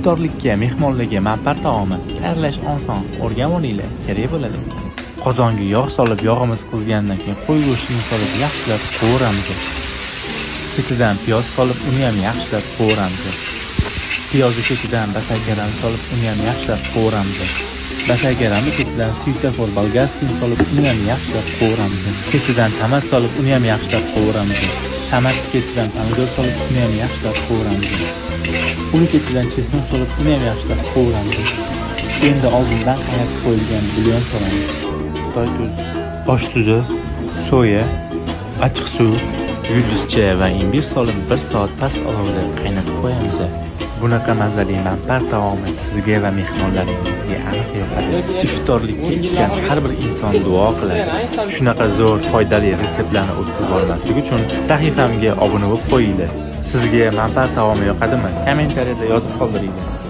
Iftorlikka mehmonlarga manpar taomi tayyorlash oson, o'rganib olinglar, kerak bo'ladi. Qozonga yog' solib, yog'imiz qizgandan keyin qo'y go'shtini solib yaxshilab qovuramiz. Ketidan piyoz solib, uni ham yaxshilab qovuramiz. Piyozni ketidan basakaram solib, uni ham yaxshilab qovuramiz. Basakaramni ketidan svetofor bolgarskiyni solib, uni ham yaxshilab qovuramiz. Ketidan tomat solib, uni ham yaxshilab qovuramiz. Tomat ketidan pomidor solib, uni ham yaxshilab qovuramiz. Uni ketidan чеснок solib, uni ham yaxshilab qovuramiz. Endi oldindan qaynatib qo'yilgan bulyon solamiz. Xitoy tuz, osh tuzi, soya, achchiq suv, yulduzcha va imbir solib 1 soat past olovda qaynatib qo'yamiz. Bunaqa mazali manpar taomi sizga va mehmonlaringizga aniq yoqadi. Iftorlikka ichgan har bir inson duo qiladi. Shunaqa zo'r foydali retseptlarni o'tkazib olmaslik uchun sahifamga obuna bo'lib qo'yinglar. Sizga manpar taomi yoqadimi? Kommentariyada yozib qoldiringlar.